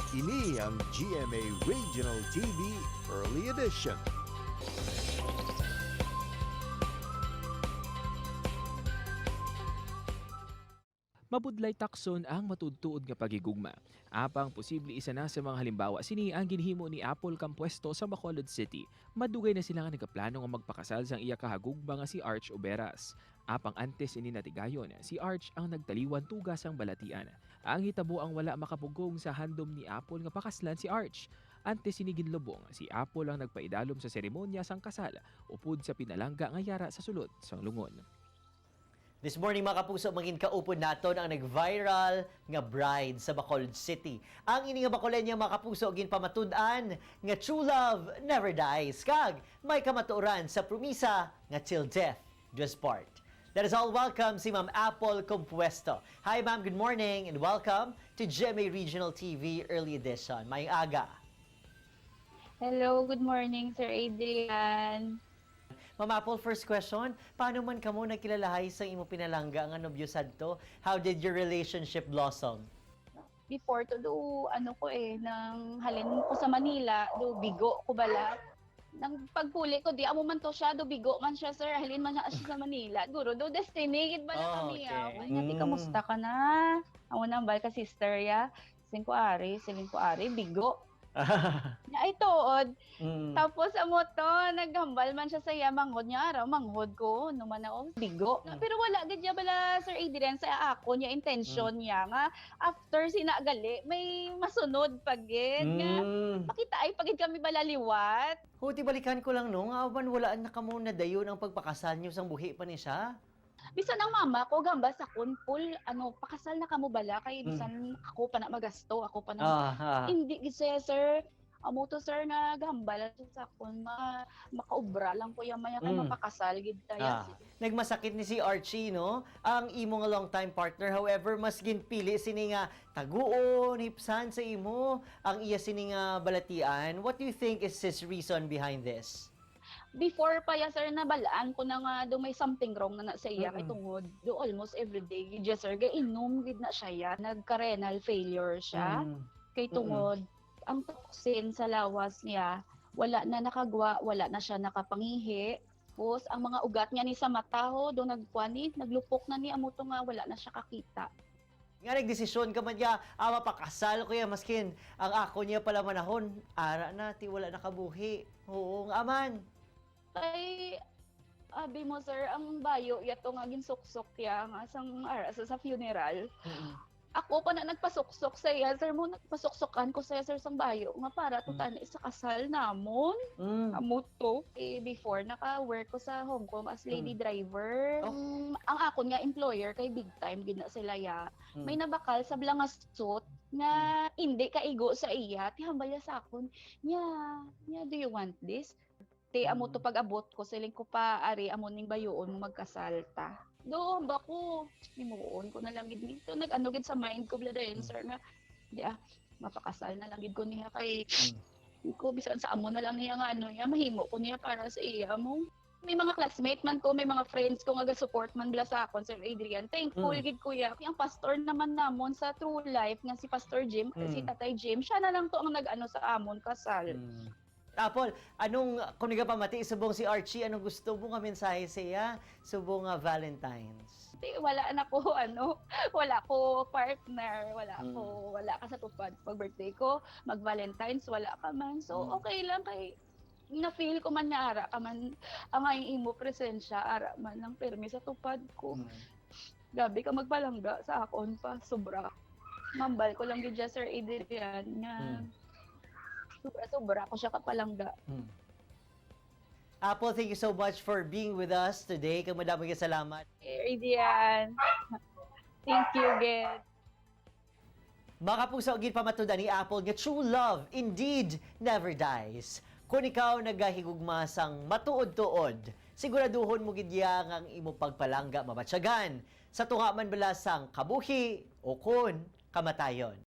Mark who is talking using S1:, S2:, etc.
S1: Ini ang GMA Regional TV Early Edition.
S2: Mabudlay takson ang matudtuod nga pagigugma. Apang posible isa na sa mga halimbawa sini ang ginhimo ni Apple Campuesto sa Bacolod City. Madugay na sila nga nagaplano nga magpakasal sang iya kahagugma nga si Arch Oberas. Apang antes ini natigayon, si Arch ang nagtaliwan tugas ang balatian. Ang hitabo ang wala makapugong sa handom ni Apple nga pakaslan si Arch. Antes ini ginlubong, si Apple ang nagpaidalom sa seremonya sang kasal upod sa pinalangga nga yara sa sulod sang lungon.
S3: This morning, mga kapuso, maging kaupod naton ang nag-viral nga bride sa Bacolod City. Ang ini nga Bacolenya, mga kapuso, ginpamatud-an nga true love never dies. Kag may kamatuoran sa promisa nga till death do us part. Let us all welcome si Ma'am Apple Compuesto. Hi ma'am, good morning and welcome to GMA Regional TV Early Edition. Maayong aga.
S4: Hello, good morning, Sir Adrian.
S3: Ma'am Apple, first question, paano man kamo nagkilalahay sa imo pinalangga nga nobyo sadto? How did your relationship blossom?
S4: Before to do, ano ko eh, nang halin ko sa Manila, do bigo ko bala. Nang pagpuli ko, di amo man to siya, do bigo man siya, sir. Halin man siya sa Manila. Guro, do destiny, gid bala
S3: Oh,
S4: kami.
S3: okay.
S4: Ah. Ay, nga, kamusta ka na? Amo nang bal ka, sister, ya. Singko ari, siling ko ari, bigo. Nya, ay, tuod. Tapos amo to, naghambal man siya sa iya, manghod niya araw, manghod ko, no man ako, bigo. Pero wala gid niya bala, Sir Adrian, sa ako niya intention niya nga after sinagali may masunod pagid nga makita ay pagid kami balaliwat.
S3: Huti, balikan ko lang no, nga man wala na kamo na dayon ang pagpakasal niyo sang buhi pa ni siya.
S4: Bisan ang mama ko gamba sa kun full ano pakasal na kamo bala kay bisan ako pa na magasto, ako pa na hindi gid siya, sir. Amo to, sir, nga gambal sa akon ma makaobra lang ko maya kay mapakasal gid kaya.
S3: Nagmasakit ni si Archie, no? Ang imo nga long-time partner. However, mas ginpili sini nga taguon, hipsan sa imo ang iya sini nga balatian. What do you think is his reason behind this?
S4: Before pa ya, sir, nabalaan ko na nga do may something wrong na na sa iya kay tungod do almost everyday gid siya, sir, gainom gid na siya ya, nagka-renal failure siya kay tungod ang toxin sa lawas niya wala na nakagwa, wala na siya nakapangihi. Tapos ang mga ugat niya ni sa mata ho do nagkuan ni naglupok na ni amo to nga wala na siya kakita.
S3: Nga nagdesisyon ka man niya, mapakasal ko ya, maskin ang ako niya pala manahon, ara na, ti wala nakabuhi. Oo, nga aman.
S4: Kay abi mo, sir, ang bayo yato nga ginsuksok ya nga sang ara sa funeral. Ako pa na nagpasuksok sa iya, sir, mo nagpasuksokan ko sa iya, sir, sang bayo nga para tutan sa kasal namon. Amo to. Eh, before naka-work ko sa Hong Kong as lady driver.
S3: Oh.
S4: Ang akon nga employer kay big time gid na sila ya. May nabakal sa blangas suit nga hindi kaigo sa iya. Ti hambal ya sa akon. Nya, nya, do you want this? Ti amo to pag-abot ko siling ko pa ari amo ning bayuon mo magkasal ta. Do ba ko himuon ko na lang gid nito nag-ano gid sa mind ko bla dayon, sir, nga di ah mapakasal na lang gid ko niya kay ko bisan sa amo na lang niya nga ano niya mahimo ko niya para sa iya mo. May mga classmate man ko, may mga friends ko nga ga-support man bla sa akon, Sir Adrian. Thankful gid kuya. Ang pastor naman namon sa True Life nga si Pastor Jim, si Tatay Jim, siya na lang to ang nag-ano sa amon kasal.
S3: Apple, anong, kung nagapamati, subong si Archie, anong gusto mo nga mensahe sa iya? Subong nga Valentine's.
S4: Di, wala na ko ano, wala ko partner, wala ko, wala ka sa tupad pag birthday ko, mag Valentine's wala ka man. So okay lang kay na feel ko man nga ara ka man ang ay imo presensya ara man lang permi sa tupad ko. Grabe ka magpalangga sa akon pa sobra. Mambal ko lang gid siya, Sir Adrian, nga sobra sobra ko siya kapalangga.
S3: Apple, thank you so much for being with us today. Kag madamo nga salamat.
S4: Adrian. Thank you again.
S3: Mga kapuso, ginpamatudan ni Apple nga true love indeed never dies. Kung ikaw nagahigugma sang matuod-tuod, siguraduhon mo gid ya nga ang imo pagpalangga mabatyagan sa tunga man bala sang kabuhi o kon kamatayon.